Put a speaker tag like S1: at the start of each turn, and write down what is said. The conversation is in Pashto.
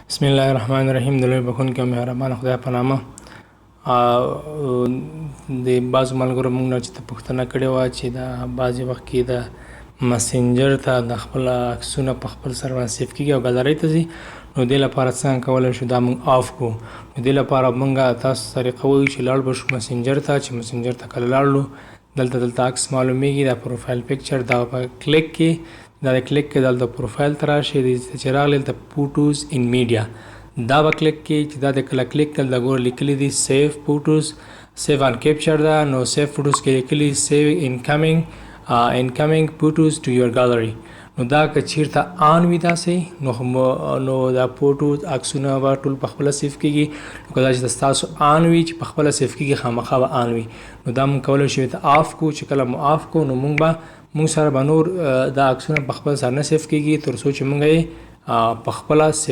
S1: بسم الله الرحمن الرحیم. د لوی بخښونکي او مهربان خدای په نامه. د بعضو ملګرو موږ نه چې ته پوښتنه کړې وه چې دا بعضې وخت کې د مسنجر ته د خپل عکسونه په خپل سر باندې save کېږي او ګالرۍ ته ځي، نو دې لپاره څنګه کولی شو دا موږ off کړو؟ نو دې لپاره موږ تاسو طریقه وایو چې لاړ به شو مسنجر ته. چې مسنجر ته کله لاړلو، دلته عکس معلومیږي، دا profile picture، دا په کلیک کې، دا کلیک کې دلته پروفایل ته راشي. دې چې راغلی، دلته photos and media، دا به کلیک کې. چې دا د کله کلیک کړل، دا ګوره لیکلي دي save photos، save and capture ده. نو save photos کې لیکلي save incoming photos to your gallery. نو دا که چیرته on وي داسې، نو دا photos عکسونه به ټول په خپله save کېږي. نو که دا چې ستاسو on وي چې په خپله save کېږي، خامخا به on وي. نو دا موږ کولی شو ته off کو. چې کله مو off کو، نو موږ سره به نور دا عکسونه په خپل سره نه save کېږي، تر څو چې موږ یې په خپله save